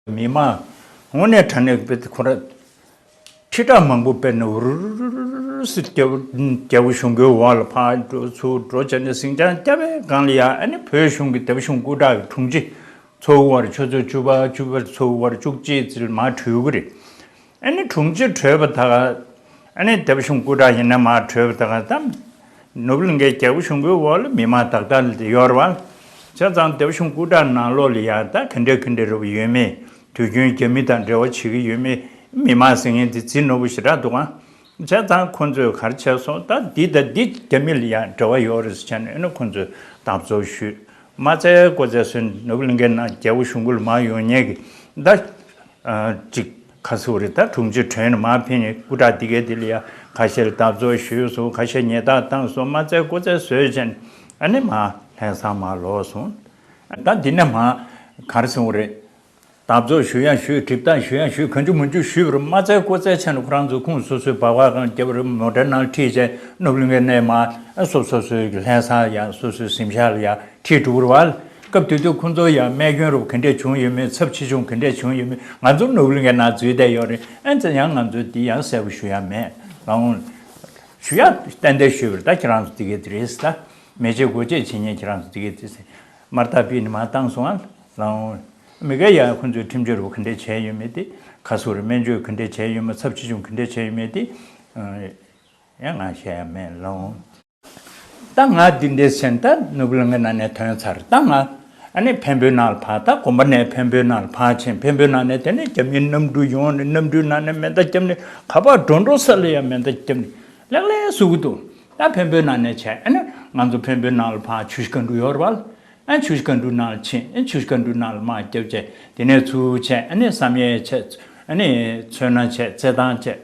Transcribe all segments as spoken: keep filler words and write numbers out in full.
མི་མང་དངོས་གནས་དྲང་གནས་དཔེ་ཁོ་ར་ཁྲི་ཕྲག་མང་པོ་དཔེར་ན་རུ་རུ་རུ་རུ་སི་རྒྱལ་པོ་རྒྱལ་པོ་གཞུང་གི་འོག་ལ་ཕར་འགྲོ་ཚུར་འགྲོ་བྱས་ནས་ཟིང་ཆ་རྒྱབ་པའི་སྒང་ལ་ཡ་ཨ་ནི་བོད་གཞུང་གི་སྡེ་པ་གཞུང་སྐུ་དྲག་གི་དྲུང་ཆེ་ཚོ་བར་ཆུ་ཚོད་བཅུ་པ་བཅུ་པ་ཚོ་བར་བཅུ་གཅིག་ཙམ་མར་གྲོལ་གི་རེད། ཨ་ནི་དྲུང་ཆེ་གྲོལ་བ་དང་ཨ་ནི་སྡེ་པ་གཞུང་སྐུ་དྲག་ཡིན་ན་མར་གྲོལ་བ་དང་ད་ནོར་བུ་གླིང་གའི་རྒྱལ་པོ་གཞུང་གི་འོག་ལ་མི་མང་དག་དག་ལ་དེ་ཡོད་རེད་བ། བྱས་ཙང་སྡེ་པ་གཞུང་སྐུ་དྲག་ནང་ལོགས་ལ་ཡང་ད་ག་འདྲས་ག་འདྲས་རེད་བ་ཡོད་མེད་དུས་རྒྱུན་རྒྱ་མི་དང་འབྲེལ་བ་བྱེད་ཀྱི་ཡོད་མེད། མི་མང་ཟེར་མཁན་དེ་རྫིག་ནོར་བུ་ཞེ་དྲག་འདུག་ཨང་། བྱས་ཙང་ཁོ་ཚོས་ག་རེ་བྱས་སོང་ད་འདི་དང་འདི་རྒྱ་མི་ལ་ཡང་འབྲེལ་བ་ཡོད་རེད་ཟེར་བྱས་ནས་ཨ་ནི་ཁོ་ཚོས་དམ་བཙོག་ཞུས། མ་རྩའི་ཀོ་ཚའི་སོན་ནོར་བུ་གླིང་གའི་ནང་རྒྱལ་པོ་གཞུང་སྐུ་ལ་མར་ཡོང་མཁན་གྱི་ད་ཅིག་ཁ་སུ་རེད་ད་དྲུང་ཆེ་གྲོལ་ནས་མར་ཕེབས་ནས་སྐུ་དྲག་འདི་གའི་འདི་ལ་ཡང་ཁ་ཤས་ལ་དམ་བཙོག་ཞུས་སོང་ཁ་ཤས་ཉེས་རྡུང་བཏང་སོང་མ་རྩའི་ཀོ་ཚའི་བཟོས་བྱས་ནས་ཨ་ནི་མར་ལྷ་ས་མར་ལོག་སོང་། ད་འདི་ནས་མར་ག་རེ་སོང་རེད། དམ་བཙོག་ཞུ་ཡང་ཞུས་གྲིབ་བཏང་ཞུ་ཡང་ཞུས་གང་བྱུང་མང་བྱུང་ཞུས་པར་མ་རྩའི་ཀོ་ཚའི་ཆ་ནས་ཁོ་རང་ཚོ་ཁུངས་སོ་སོའི་སྦག་སྦག་གང་བརྒྱབ་རེད་མོ་ཊའི་ནང་ཁྲིད་བྱས་ནོར་བུ་གླིང་གའི་གནས་མར་སོ་སོ་སོའི་གི་ལྷ་ས་ཡང་སོ་སོའི་གཟིམ་ཤག་ལ་ཡང་ཁྲིད་འགྲོ་གི་རེད་བ། སྐབས་དེ་དུས་ཁོ་ཚོ་ཡང་རྨས་སྐྱོན་རུ་ག་འདྲས་བྱུང་ཡོད་མེད་ཚབས་ཆེ་ཆུང་ག་འདྲས་བྱུང་ཡོད་མེད་ང་ཚོ་ནོར་བུ་གླིང་གའི་ནང་འཛུལ་བསྡད་ཡོད་རེད་ཨ་ཙི་ཡང་ང་ཚོས་འདི་ཡང་གསལ་པོ་ཞུ་ཡ་མེད་ལགས་འོང་། ཞུ་ཡ་ཏན་ཏན་ཞུས་པ་རེད་ད་ཁྱེད་རང་ཚོ་འདི་གའི་འདི་རེད་ད་མེ་ལྕེ་སྒོ་འབྱེད་བྱེད་མཁན་ཁྱེད་རང་ཚོ་འདི་གའི་འདི་ཟེར་མར་ལྟ་པི་ནི་མར་བཏང་སོང་ཨ་ལགས་འོང་། མི་འགའ་ཡང་ཁོ་ཚོས་ཁྲིམས་གཅོད་རུ་ག་འདྲས་བྱས་ཡོད་མེད་དེ་ཁ་སོ་རུ་སྨན་བཅོས་ག་འདྲས་བྱས་ཡོད་མེད་ཚབས་ཆེ་ཆུང་ག་འདྲས་བྱས་ཡོད་མེད་དེ་ཡང་ང་བཤད་ཡ་མེད་ལགས་འོང་། ད་ང་འདི་འདྲས་བྱས་ད་ནོར་བུ་གླིང་གའི་ནང་ནས་ཐོན་ཚར་ད་ང་ཨ་ནི་འཕན་པོའི་ནང་ལ་ཕར་ད་དགོན་པ་ནས་འཕན་པོའི་ནང་ལ་ཕར་ཕྱིན་འཕན་པོའི་ནང་ནས་དེ་ནས་རྒྱ་མིའི་གནམ་གྲུ་ཡོང་ནས་གནམ་གྲུའི་ནང་ནས་མེ་མདའ་བརྒྱབ་ནས་ག་པར་འགྲོ་འགྲོ་ས་ལ་ཡང་མེ་མདའ་བརྒྱབ་ནས་ལེགས་ལེགས་བཟོ་གི་འདུག་ད་འཕན་པོའི་ནང་ནས་བྱས་ཨ་ནི་ང་ཚོ་འཕན་པོའི་ནང་ལ་ཕར་ཆུ་བཞི་སྒང་དྲུག་ཡོད་རེད་བ། ཨ་ཆུ་བཞི་སྒང་དྲུག་ནང་ལ་ཕྱིན་ཨ་ཆུ་བཞི་སྒང་དྲུག་ནང་ལ་དམག་བརྒྱབ་བྱས་དེ་ནས་ཚུར་བྱས་ཨ་ནི་བསམ་ཡས་བྱས་ཨ་ནི་ཚོན་སྣ་བྱས་རྩེད་ཐང་བྱས།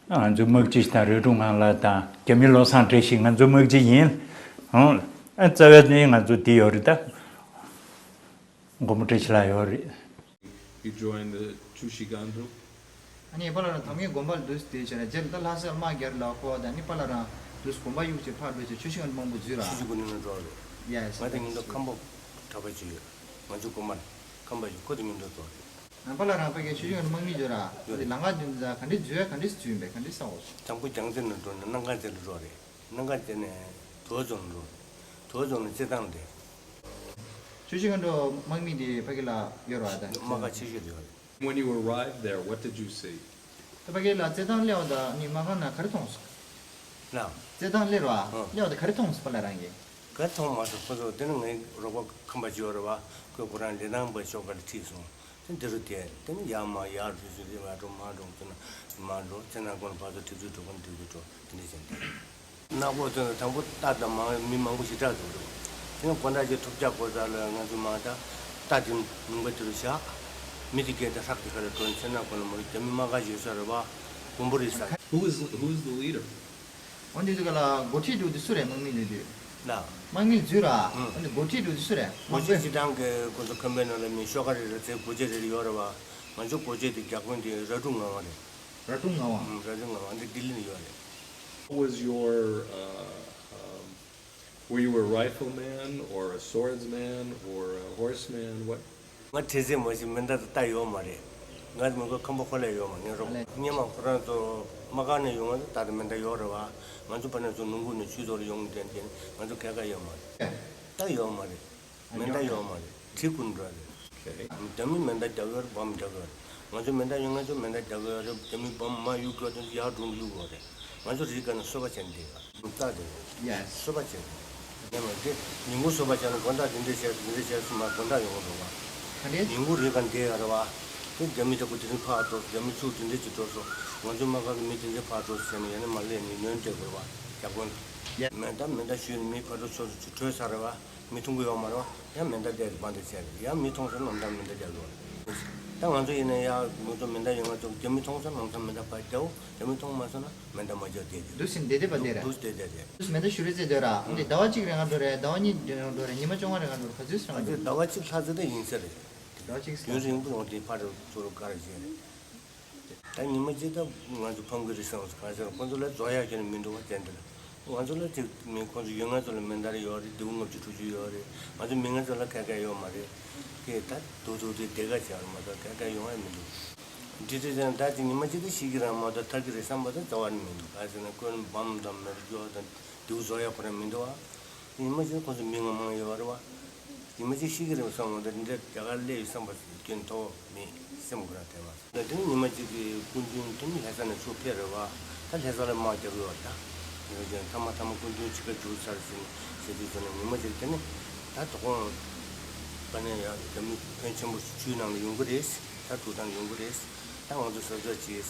ང་ཚོའི་དམག་སྤྱི་དང་རོལ་གྲུ་ངང་ལགས་དང་རྒྱ་མི་བློ་བཟང་བཀྲ་ཤིས་ང་ཚོའི་དམག་སྤྱི་ཡིན། ཨང་། ཨ་རྩ་བའི་ནི་ང་ཚོ་འདི་ཡོད་རེད་ད། མགོན་པོ་བཀྲ་ཤིས་ལགས་ཡོད་རེད། You joined the Chushi Gandu? ཨ་ནི་པ་ལ་ར་ཐང་གའི་དགོན་པ་ལ་འདུས་སུ་བསྡད་བྱས་ན་རྗེས་ལ་ད་ལྷ་སར་དམག་རྒྱག་ལ་ཁོ་དང་ནི་པ་ལ་ར་འདུས་སུ་དགོན་པ་གཡུག་བྱས་ཕར་འགྲོ་བྱས་ཆུ་ཤིང་མང་པོ་འཛུལ་ར། ཆུ་ཤིང་ཀུན་ནས་འགྲོ་རེད། Yes, ང་དེ་yes. ཉིན་དུ་ཁམས་པ་གྲྭ་པ་ཅིག་ཡོད། ང་ཚོ་དགོན་པ་ཁམས་པ་ཡོད་ཁོ་དེ་ཉིན་དུ་འགྲོ་རེད། ཨ་པ་ལ་རང་པ་གའི་ཆུ་ཤིང་དམག་མི་ཡོད་ར། ཡོད་རེད། དེ་ལམ་ཁ་འདི་ཚོ་ག་འདྲས་འཛུལ་ཡ་ག་འདྲས་འཛུལ་ཡིན་པས་ག་འདྲས་ས་འོ། དང་པོ་རྒྱལ་རྩེ་ནས་འགྲོ་ནས་སྣ་དཀར་རྩེ་ལ་འགྲོ་རེད། སྣ་དཀར་རྩེ་ནས་དུ་བ་རྫོང་ལ་འགྲོ་རེད། དུ་བ་རྫོང་ནས་རྩེད་ཐང་ལ་བསྡད། ཆུ་ཤིང་ཁ་འགྲོ་དམག་མི་དེ་ཕ་གི་ལ་ཡོད་ར་ད། དམག་ཁ་ཆེ་ཤོས་དེ་ཡོད་རེད། When you arrived there, what did you see? ད་ཕ་གི་ལ་རྩེད་ཐང་སླེབས་པ་དང་ནི་དམག་ཁང་ནང་ག་རེ་མཐོང་སོང་། ལ། རྩེད་ཐང་སླེབས་ར། ཨ། སླེབས་པ་དང་ག་རེ་མཐོང་སོང་པ་ལ་རང་གིས། ག་མཐོང་མ་སོང་ཁོ་ཚོ་དེ་ནི་ངའི་རོགས་པ་ཁམས་པ་ཅིག་ཡོད་རེད་བ། ཁོས་ཁོ་རང་ལི་ཐང་པའི་ཤོག་ཁ་ལ་ཁྲིད་སོང་། དེ་འདི་རུ་བསྡད་དེ་ནི་ཡར་མར་ཡར་འགྲོ་ཚུར་འགྲོ་མར་འགྲོ་མར་འགྲོ་ཚུར་ན་མར་འགྲོ་ཚེ་ན་ཀུན་ལ་ཕར་ཚུར་ཁྲིད་ཚུར་འགྲོ་ཀུན་འགྲིག་གི་འགྲོ་དེ་འདྲ་བྱས་འདུག་གནའ་སྒོ་ཚོ་ནི་དང་པོ་རྟ་དང་མང་མི་མང་པོ་ཞེ་དྲག་འདུག་རེད་བ། དེ་ནི་དགོང་དག་ཅིག་ཐུབ་ཅག་སྒོ་རྩ་ལ་ང་ཚོ་མང་དག་རྟ་དེ་ནུང་པ་དེ་རུ་བཞག་མི་དེ་སྐད་དེ་ཧྲག་དེ་ཁ་ལ་འགྲོ་ཚེ་ན་ཀུན་ལ་མ་རྒྱ་མི་དམག་སྒར་ཡོད་ས་རེད་བ། དགོན་པ་རེད་ས། Who is, who is the leader? འོན་ཏེ་དེ་ག་ལ་འགོ་ཁྲིད་འདུག་དེ་སུ་རེད་དམག་མི་ལས་དུས། ལ། དམག་མི་འཛུལ་ར། ཨང་། འོན་ཏེ་འགོ་ཁྲིད་འདུག་དེ་སུ་རེད། འགོ་ཁྲིད་སྤྱི་བཏང་གི་ཁོ་ཚོ་ཁམས་པའི་ནང་ལ་མི་ཤོག་ཁ་རེ་རེ་ཚེ་འགོ་ཁྲིད་རེ་རེ་ཡོད་རེད་བ། ང་ཚོ་འགོ་ཁྲིད་དེ་རྒྱ་དཔོན་དེ་ར་ཀྲུང་ངག་དབང་རེད། ར་ཀྲུང་ངག་དབང་། ཨང་། ར་ཀྲུང་ངག་དབང་འདི་ལྡི་ལི་ནས་ཡོད་རེད། What was your, uh, um, were you a rifleman or a swordsman or a horseman? What? ང་ཁྲི་ཚེ་མ་ཞིག་མེ་མདའ་དང་རྟ་ཡོད་མ་རེད། ང་མི་གོ་ཁམས་པ་ཁོ་ལས་ཡོད་མ་ངའི་རོགས་ཨ་ལས། སྔོན་མ་ཁོ་རང་ཚོ་དམག་སྒར་ནས་ཡོང་བ་ད་ལྟ་མེ་མདའ་ཡོད་རེད་བ། ང་ཚོ་ཕ་ནས་ཚོ་ནུབ་ཁུལ་ནས་ཆུ་ཐོག་ལ་ཡོང་དེ་དེ་ང་ཚོ་ཁལ་ཁ་ཡོད་མ་རེད། རྟ་ཡོད་མ་རེད། མེ་མདའ་ཡོད་མ་རེད། གྲི་ཀུན་འདྲ་རེད། རྒྱ་མི་མེ་མདའ་རྒྱག་ཡོད་རེད་བམ་རྒྱག་ཡོད་རེད། ང་ཚོ་མེ་མདའ་ཡོད་ང་ཚོ་མེ་མདའ་རྒྱག་ཡོད་རེད་རྒྱ་མི་བམ་མ་གཡུག་གྱོད་དེ་ཚོ་ཡར་དྲུང་གཡུག་ཡོད་རེད། ང་ཚོ་རི་ཁ་ནས་སོ་པ་བྱས་ནས་བསྡད་ཡོད་རེད། རྟ་དེ་རེད། Yes. སོ་པ་བྱས་ནས། ཉེ་མ་དེ་ཉིན་གུང་སོ་པ་བྱས་ན་དགོང་དག་དེ་འདྲས་བྱས་དེ་འདྲས་བྱས་སུ་མ་དགོང་དག་ཡོང་གི་འདུག་བ། ག་འདྲས། ཉིན་གུང་རི་ཁ་འདས་ཡོད་རེད་བ། དེ་རྒྱ་མི་དྲག་པོ་དེ་རིང་ཕར་འགྲོ་རྒྱ་མི་ཚུར་དེ་འདྲས་ཅིག་འགྲོ་སོང་། ང་ཚོ་དམག་སྒར་གི་མི་དེ་འདྲས་ཕར་འགྲོ་སོང་ཟེར་ནས་ཡང་ན་མ་སླེབས་ནས་ཉོན་སྤྲད་དགོས་རེད་བ། རྒྱ་དཔོན། ཡ། མེ་མདའ་མེ་མདའ་གཞུས་ནས་མི་ཕར་འགྲོ་ཚུར་འགྲོ་ཅིག་བྲོས་ཚར་རེད་བ། མི་མཐོང་གི་ཡོད་མ་རེད་བ། ཡང་མེ་མདའ་བསྡད་དེ་བང་དེ་བྱས་རེད་ཡང་མི་མཐོང་སོང་ན་ནམ་ཟླ་མེ་མདའ་རྒྱག་གི་ཡོད་རེད། ད་ང་ཚོ་ཡིན་ན་ཡང་ང་ཚོ་མེ་མདའ་ཡོད་ང་ཚོ་རྒྱ་མི་མཐོང་སོང་ན་ནམ་ཟླ་མེ་མདའ་ཕར་རྒྱག་འོ་རྒྱ་མི་མཐོང་མ་སོང་ན་མེ་མདའ་མ་རྒྱག་བསྡད་དེ། འདུག་སེ་བསྡད་བསྡད་པ་བསྡད་རེད། འདུག་སེ་བསྡད་བསྡད་རེད། འདུག་སེ་མེ་མདའ་གཞུ་རེས་བཙལ་སྡོད་ར། འདི་ཟླ་བ་གཅིག་རིང་ང་འགྲོ་རེད་ཟླ་བ་གཉིས་རིང་ང་འགྲོ་རེད་ཉི་མ་བཅོ་ལྔ་རིང་ང་འགྲོ་རེད་ག་ཚོད་སོང་ང་འགྲོ། ཟླ་བ་གཅིག་ལྷག་ཙམ་ད་ཡིན་ས་རེད། ཟླ་བ་གཅིག་རྒྱུན་རིང་པོ་ཡོང་དེ་ཕར་ཚུར་དགའ་རེ་བྱས་རེད། ད་ཉི་མ་གཅིག་ད་ང་ཚོ་ཕམ་གི་རེད་བསམ་སོང་ག་ཟེར་ཁོ་ཚོ་ལ་རྫོགས་ཡག་ཁྱོན་ནས་མི་འདུག་བ་དེ་འདི་ལ། ང་ཚོ་ལ་ཅིག་མི་ཁོང་ཚོ་ཡུལ་ང་ཚོ་ལ་མེ་མདའ་རེ་ཡོད་རེད། མདེའུ་ལྔ་བཅུ་དྲུག་ཅུ་ཡོད་རེད། ང་ཚོ་མི་ང་ཚོ་ལ་ག་ག་ཡོད་མ་རེད། དེ་ད་དུ་དུ་དེ་དེ་ག་བྱས་རེད་མ་གཏོགས་ག་ག་ཡོང་ཡ་མི་འདུག་འདི་དེ་ཙང་ད་ཅིག་ཉི་མ་གཅིག་དེ་ཤི་གི་རེད་མ་གཏོགས་ཐར་གི་རེད་བསམ་པ་དང་རྩ་བ་ནས་མི་འདུག་ག་ཟེར་ན་ཁོས་བམ་དང་མེ་རུ་སྐྱོ་དང་མདེའུ་བཟོ་ཡ་ཁོ་རང་མི་འདུག་ཨ། ཉི་མ་གཅིག་ཁོ་ཚོ་མི་ང་མང་ཡོད་རེད་བ། ཉི་མ་གཅིག་ཤི་གི་རེད་བསམ་འོང་དེ་འདྲ་རྒྱ་གར་སླེབས་ཡོད་བསམ་པ་སྐྱོན་ཐོག་མེད་སེམས་ཁོ་རང་དེ་བ། ད་དེ་ནི་ཉི་མ་གཅིག་གི་སྐུ་མདུན་དེ་ནི་ལྷ་ས་ནས་ཚུར་ཕེབས་རེད་བ། ད་ལྷ་ས་ལ་དམག་རྒྱག་གི་ཡོད་རེད་ད། ཡོད་ཀྱང་མཐའ་མ་མཐའ་མ་སྐུ་མདུན་ཕྱི་ཁ་འགྱུར་ཚར་ཟིན་ཟེར་དུས་ཚོ་ནས་ཉི་མ་གཅིག་དེ་ནི་ད་དོ་དགོང་ག་ནས་ཡང་རྒྱ་མི་ཕོན་ཆེན་པོ་ཆུའི་ནང་ལ་ཡོང་གི་རེད། ད་འགྲོ་སྟངས་ཡོང་གི་རེད། ད་ང་ཚོ་གཟབ་གཟབ་བྱེད།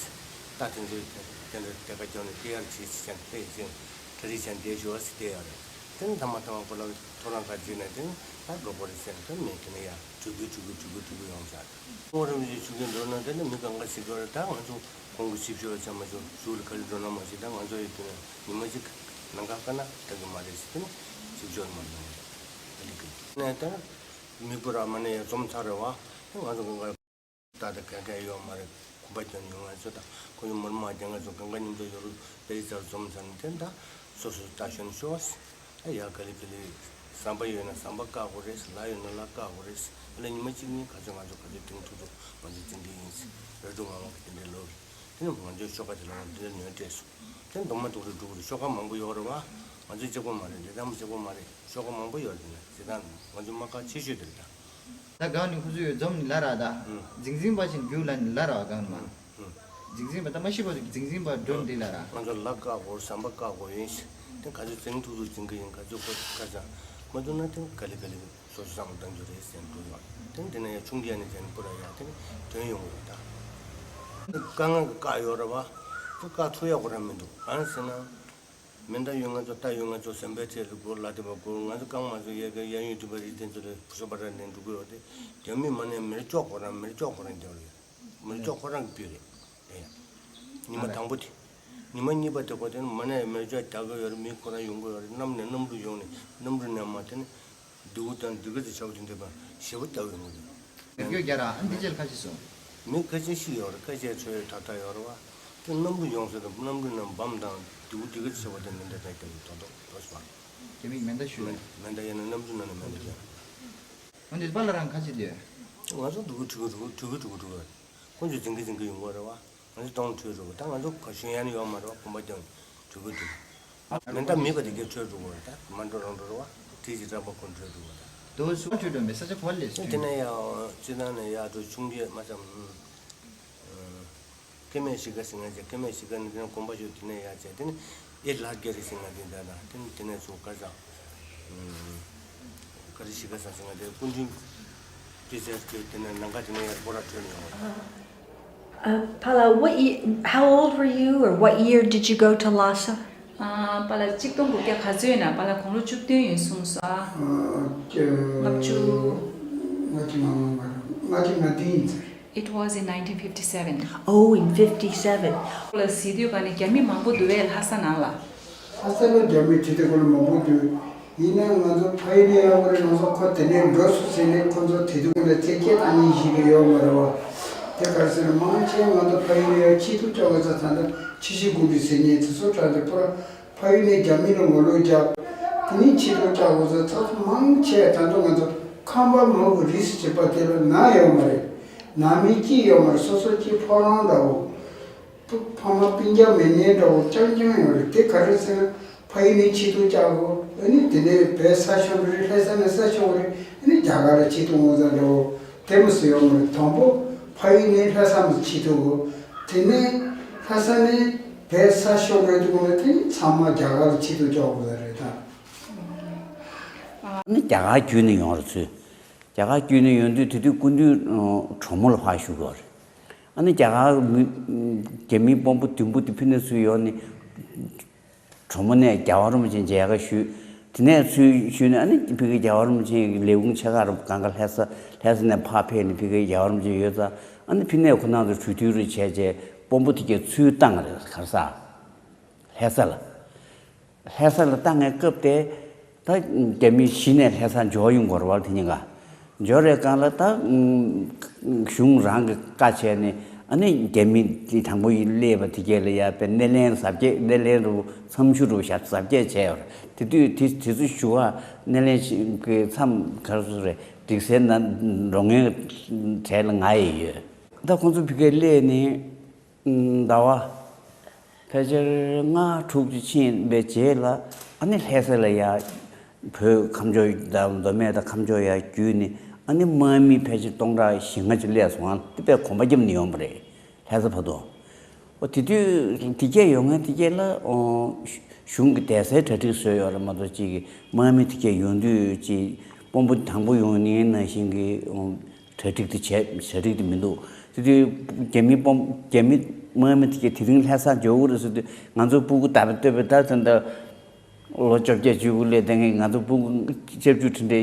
ད་དེ་ཚོའི་དེ་འདྲ་དེ་ག་ཀྱང་ནས་ལྟེ་ཡར་བྱེད་ཟེར་ཀྱང་ལྟེ་ཡིན་ཅིང་གྲ་སྒྲིག་བྱས་བསྡད་ཞོག་ཟེར་བསྡད་ཡོད་རེད། དེ་ནི་མཐའ་མ་མཐའ་མ་ཁོ་ལ་ཐོ་རངས་ཁ་བྱས་ནས་དེ་ནི་ད་འགྲོ་དགོས་རེད་ཟེར་ནས་དེ་ནི་དེ་ནས་ཡར་འགྲོ་གི་འགྲོ་གི་འགྲོ་གི་འགྲོ་གི་ཡོང་བྱ། ཁོང་རང་ཚོའི་ཆུ་རྐྱེན་འགྲོ་ན་དེ་ནི་མི་གང་ག་ཞིག་ག་རེ་ད་ང་ཚོ་ཁོང་གི་ཞིབ་ཕྱོགས་ཆ་མ་ཆོག་ཞུགས་ལ་ག་རེ་འགྲོ་ན་མ་ཤེས། ད་ང་ཚོ་ཡི་དེ་ནི་ཉི་མ་གཅིག་ནང་ཁ་ཀ་ན་ད་གི་མ་རེད་ཟེར་དེ་ནི་ཞིབ་ཕྱོགས་མ་གནང་རེད། ཨ་ནི་གི་ནས་ད་མི་བུ་ར་མ་ནས་ཡར་འཛོམས་ཚར་རེད་བ། དེ་ང་ཚོ་གང་ག་ད་ལྟ་ག་ག་ཡོད་མ་རེད། གོམ་པ་རྒྱག་ཡོང་ང་ཚོ་ད་ཁོ་ཡོད་མ་རེད། མ་རྒྱག་ང་ཚོ་གང་ག་མཉམ་དུ་ཡོད་རུ་པེ་རི་ཙར་འཛོམས་ཚར་ནས་དེ་ད་སོ་སོ་ལྟ་ཞོན་ཤོག་ད་ཡ་ག་ལེ་ག་ལེ་ཟམ་པ་ཡོད་ན་ཟམ་པ་བཀག་དགོས་རེད། ལ་ཡོད་ན་ལ་བཀག་དགོས་རེད། ཨ་ལ་ཉི་མ་གཅིག་གཉིས་ག་ཚོད་ང་ཚོ་ག་ཚོད་དེང་ཐུག་ཐུག་ང་ཚོ་འཛིན་གི་ཡིན། ར་ཀྲུང་ང་ལོང་གི་དེ་འདྲའི་ལོ་རེད། དེ་ནི་ང་ཚོའི་ཤོག་ཁ་དེ་ལ་ང་འདི་འདྲ་ཉོས་སྤྲད་སོང་། དེ་ནི་མདོ་མ་དུག་རེ་འགྲོ་གི་རེད། ཤོག་ཁ་མང་པོ་ཡོད་རེད་བ། ང་ཚོའི་གཅིག་པོ་མ་རེད། འདི་ལྟ་མོ་གཅིག་པོ་མ་རེད། ཤོག་ཁ་མང་པོ་ཡོད་རེད། དེ་ནི་དེ་དག་ང་ཚོའི་དམག་ཁ་ཆེ་ཤོས་དེ་རེད་ད། ད་གང་ནས་ཁོ་ཚོས་འཛོམས་ནས་ལ་ར་ད། ཨུ། འཛིང་འཛིང་པ་ཞིག་རྒྱུག་ལ་ནི་ལ་ར་བ་གང་ནས་མ། ཨུ། འཛིང་འཛིང་པ་ད་མ་ཤི་བ་འཛིང་འཛིང་པ་འགྲོ་འདི་ལ་ར། ང་ཚོ་ལ་བཀག་དགོས། ཟམ་པ་བཀག་དགོས་ཡིན། དེ་ག་ཚོད་འཛིང་ཐུབ་ཐུབ་འཛིང་གི་ཡིན། ག་ཚོད་ཁོ་ཁ་ཚ་མ་ཐུབ་ན་དེ་ག་ལེ་ག་ལེ་སོ་སོ་བསམ་བློ་གཏང་རྒྱུ་རེད་ཟེར་འགྲོ་ཡོང་། དེ་འདི་ན་ཡང་ཆུང་རྒྱལ་ནས་ཀྱང་པུ་ར་ཡ་དེ་ནི་དོན་ཡོང་གི་རེད་ད། དཀའ་ངལ་གྱི་བཀག་ཡོད་རེད་བ། དེ་བཀག་ཐུབ་ཡག་ཁོ་རང་མི་འདུག་གང་ཟེར་ན། མེ་མདའ་ཡོད་ང་ཚོ་རྟ་ཡོད་ང་ཚོ་ཟམ་པའི་ཚད་ལ་སྒོར་ལ་དེ་བ་སྒོར་ང་ཚོ་རྐང་མ་ཚོ་ཡ་གི་ཡ་ཡུན་དུ་བ་རི་དེ་ཚོ་ལ་བུ་སོ་པ་ར་ནས་འགྲོ་གི་ཡོད་དེ། རྒྱ་མི་མ་ནས་མེར་ལྕོག་ཁོ་རང་མེར་ལྕོག་ཁོ་རང་རྒྱབ་རེད། མེར་ལྕོག་ཁོ་རང་གི་སྤུས་རེད། དེ་ཡང་ཉི་མ་དང་པོ་དེ། ཉི་མ་གཉིས་པ་དེ་ཁོ་དེ་ནི་མ་ནས་མེར་ལྕོག་རྒྱག་གི་ཡོད་རེད། མི་ཁོ་རང་ཡོང་གི་ཡོད་རེད། གནམ་ནས་གནམ་གྲུ་ཡོང་ནས་གནམ་གྲུ་ནས་མ་དེ་ནི། སྡུག་དང་སྡུག་གི་ཚེ་ཆགས་པ་དེ་འདྲ་པ་ཞེ་པོ་རྒྱག་ཡོང་གི་འདུག་མི་རྒྱུ་རྒྱ་ར་ཨ་འདི་ཅེལ་ཁ་ཤས་སོང་། མི་ཁ་ཤས་ཤིག་ཡོད་རེད། ཁ་ཤས་ཚོས་ད་ལྟ་ཡོད་རེད་བ། དེ་གནམ་གྲུ་ཡོང་ཟེར་དུས་གནམ་གྲུ་ནང་འབམ་དང་སྡུག་སྡུག་གི་ཚེ་བ་དེ་མི་འདྲ་ད་རྒྱབ་ནས་དོ་དོ་དོ་སི་བ། རྒྱ་མིག་མེ་མདའ་ཞུས་མེ་རེད། མེ་མདའ་ཡིན་ན་གནམ་གྲུ་ནང་ནས་མེ་མདའ་རྒྱབ། འོན་ཏེ་པཱ་ལགས་རང་ཁ་ཤས་དེ། ང་ཚོ་འགྲོ་གི་འགྲོ་གི་འགྲོ་གི་འགྲོ་གི་འགྲོ་གི་འགྲོ་གི་ཁོང་ཚོས་འཛིང་གི་འཛིང་གི་ཡོང་གི་རེད་བ། ང་ཚོ་གཏོང་འཕྲོད་འགྲོ་གི་ད་ང་ཚོ་ག་ཤུན་ཡན་ཡོད་མ་རེད་བ། གོམ་པ་རྒྱག་འགྲོ་གི་འདུག་མེ་མདའ་མེད་པ་དེ་གའི་འཕྲོད་འགྲོ་གི་རེད། ད་མ་འགྲོ་རང་འགྲོ་རེད་བ། དེ་ཅི་རག་པ་ཁོ་འཕྲོད་འགྲོ་གི་རེད། དོ་སུ་འཕྲོད་འགྲོ་མེད་ས་ཆ་གོ་ལས་སུ་དེ་ནས་ཡ་སྤྱི་བཏང་ནས་ཡ་འགྲོ་ཆུང་རྒྱལ་མ་ཙམ། སྐྱེ་མེད་ཞིག་ག་ཟིང་ང་ཅེ་སྐྱེ་མེད་ཞིག་ག་ནི་དེ་ནས་གོམ་པ་ཞུ་དེ་ནས་ཡ་ཅེ་དེ་ནས་ཨེ་ལྷ་རྒྱ་རི་ཟིང་ང་དེ་འདྲ་དང་དེ་ནས་དེ་ནས་ཚུར་ག་ཟ། ག་རི་ཞིག་ག་ཟ་ཟིང་ང་དེ་སྐུ་མདུན་དེ་ཟེར་དེ་དེ་ནས་ནང་ག་དེ་ནས་ཡར་སྤོ་ར་འཕྲོད་ནས་ཡོང་བ། Uh, Pala, what ye- how old were you, or what year did you go to Lhasa? ཨ། པཱ་ལགས་གཅིག་སྟོང་དགུ་བརྒྱ་ག་ཚོད་ཡིན་ན། པཱ་ལགས་དགུང་ལོ་བཅུ་བདུན་ཡིན་གསུངས་སོང་ཨ། ཨ། ལྔ་བཅུ། ལྔ་བཅུ་ང་ལྔ་མ་རེད། ལྔ་བཅུ་ང་བདུན་ཡིན་ཚར། It was in nineteen fifty-seven. Oh, in fifty-seven. པཱ་ལགས་གཟིགས་དུས་ག་ནས་རྒྱ་མི་མང་པོ་འདུག་པས་ལྷ་ས་ནང་ལ། ལྷ་ས་ལ་རྒྱ་མི་དེ་དུས་ཁོ་ལ་མང་པོ་འདུག་ཡིན་ནའང་ང་ཚོ་ཕ་ཡུལ་ནས་ཡང་བ་རེད། ང་ཚོ་ཁོ་དེ་ནས་འགྲོ་སོང་ཟེར་ནས་ཁོ་ཚོ་དེ་དུས་ཁོ་ལ་ཚེ་སྐྱེལ་བཏང་མཁན་ཞིག་ཡོད་མ་རེད་བ། དེ་ག་རེ་ཟེར་ན་མང་ཆེ་ང་ཚོ་ཕ་ཡུལ་ནས་ཡང་ཆེད་དུ་བཅར་བ་ཚོ་ད་ལྟ་ཆུ་བཞི་སྒང་དྲུག་ཟེར་མཁན་དེ་ཚོ་དྲག་དེ་པུ་ར་ཕ་ཡུལ་ནས་རྒྱ་མི་ལ་ངོ་ལོག་རྒྱབ། དེ་ནས་ཆེད་དུ་བཅར་བ་ཚོ་ཚོགས་གཙོ་མང་ཆེ་ད་དུང་ང་ཚོ་ཁམས་པ་མང་པོ་རིས་སུ་བྱེད་པ་དེ་ལ་ན་ཡོད་མ་རེད། ན་མི་གཅིག་ཡོད་མ་རེད། སོ་སོ་གཅིག་ཕོ་བྲང་འདྲ་བོ། ཕ་མ་སྤུན་ཀྱག་མེད་མཁན་འདྲ་བོ་རྐྱང་རྐྱང་ཡོད་རེད། དེ་ག་རེ་ཟེར་ན་ཕ་ཡུལ་ནས་ཆེད་དུ་བཅར་དགོས། ཨ་ནི་དེ་ནས་བོད་ས་ཤོར་རེད། ལྷ་ས་ནས་ས་ཤོར་རེད། ཨ་ནི་རྒྱ་གར་ལ་ཆེད་དུ་འོང་ས་འདྲ་བོ་དེ་མི་སྲིད་ཡོད་མ་རེད། དང་པོ་ཕ་ཡུལ་ནས་ལྷ་ས་མི་ཆེད་དུ་དགོས། དེ་ནས་ལྷ་ས་ནས་བོད་ས་ཤོར་རེད་འདུག་ན་དེ་ནི་ཚང་མ་རྒྱ་གར་ལ་ཆེད་དུ་བཅར་དགོས་ས་རེད་ད། ཨ་ནི་རྒྱ་གར་བརྒྱུད་ནས་ཡོང་རེད་ཚུལ། རྒྱ་གར་བརྒྱུད་ནས་ཡོང་དུས་དེ་དུས་སྐུ་མདུན་གྲོ་མོ་ལ་ཕར་བཞུགས་ཡོད་རེད། ཨ་ནི་རྒྱ་གར་མི་རྒྱ་མིའི་དཔོན་པོ་བདུན་པོ་དེ་ཕི་ནས་ཚུར་ཡོང་ནས་གྲོ་མོ་ནས་རྒྱལ་བ་རིན་པོ་ཆེ་མཇལ་ཁ་ཞུས། དེ་ནས་ཚུར་ཞུས་ནས་ཨ་ནི་ཕི་གི་རྒྱལ་བ་རིན་པོ་ཆེ་ཡི་ལས་ཁུངས་ཆེ་ཁག་རུ་གང་ག་ལྷ་ས་ལྷ་ས་ནས་ཕར་ཕེབས་ནས་ཕི་གི་རྒྱལ་བ་རིན་པོ་ཆེ་ཡོད་ཙང་ཨ་ནི་ཕི་ནས་ཁོ་རང་ཚོ་གྲོས་བསྡུར་རེ་བྱས་རྗེས་དཔོན་པོ་དེ་གས་ཚུར་བཏང་རེད། ག་རེ་ཟ། ལྷ་ས་ལ། ལྷ་ས་ལ་བཏང་ངའི་སྐབས་དེ། ད་རྒྱ་མི་གཞི་ནས་ལྷ་ས་འབྱོར་ཡོང་དགོས་རེད་བ། དེ་ཉིན་ཀ་འབྱོར་རེད་གང་ལ་ད་གཞུང་རང་གི་བཀའ་བྱས་ནས་ ཨ་ནི་རྒྱ་མི་དེ་དང་པོ་ཡིན་སླེབས་པ་དེ་གས་ལ་ཡ་དཔེ་སྣེ་ལེན་གཟབ་རྒྱས། སྣེ་ལེན་རུ་མཚམས་ཞུ་རུ་བཞག་གཟབ་རྒྱས་བྱས་ཡོད་རེད། དེ་དུས་དེ་དེ་ཚོ་ཞུ་བ་སྣེ་ལེན་ཞིག་གི་མཚམས་ག་རེ་ཟེར་རེད། སྒྲིག་སའི་ནང་འགྲོ་མཁན་གྲས་ལ་ང་ཡི་ཡོད། ད་ཁོང་ཚོ་ཕ་གིར་སླེབས་ནས་ཟླ་བ་ཕལ་ཆེར་ལྔ་དྲུག་ཅིག་ཕྱིན་པའི་རྗེས་ལ་ཨ་ནི་ལྷ་ས་ལ་ཡ་བོད་ཁམས་ཕྱོགས་དང་མདོ་སྨད་དང་ཁམས་ཕྱོགས་ཡར་བརྒྱུད་ནས་ཨ་ནི་དམག་མི་ཕལ་ཆེར་སྟོང་ཕྲག་བཞི་ལྔ་ཅིག་སླེབས་སོང་། ཨ་དེ་དཔེ་གོམ་པ་རྒྱབ་ནས་ཡོང་བ་རེད། ལྷ་ས་བར་དུ། འོ་དེ་དུས་དེ་གས་ཡོང་མཁན་དེ་གས་ལ་ཨོ་གཞུང་གི་བསྡད་སའི་གྲ་སྒྲིག་བཟོས་ཡོད་རེད་མ་གཏོགས། གཅིག་གི་དམག་མི་དེ་གས་ཡོང་དུས་ཅིག་དཔོན་པོ་དང་པོ་ཡོང་ནས་ནང་བཞིན་གྱི་ཨོ་གྲ་སྒྲིག་དེ་བྱས། གྲ་སྒྲིག་དེ་མི་འདུག་དེ་དུས་རྒྱ་མི་དཔོན་རྒྱ་མི་དམག་མི་དེ་གས་དེ་རིང་ལྷ་ས་འབྱོར་གྱི་རེད་ཟེར་དུས་ང་ཚོ་སྤུ་གུ་ད་ལྟ་ལྟོས་པའི་ད་ཚོད་ད། ལོ་བཅོ་བརྒྱད་བཅུ་དགུ་སླེབས་བསྡད་མཁན་ང་ཚོ་སྤུ་གུ་ལྕགས་ཀྱུ་དེ་འདྲའི་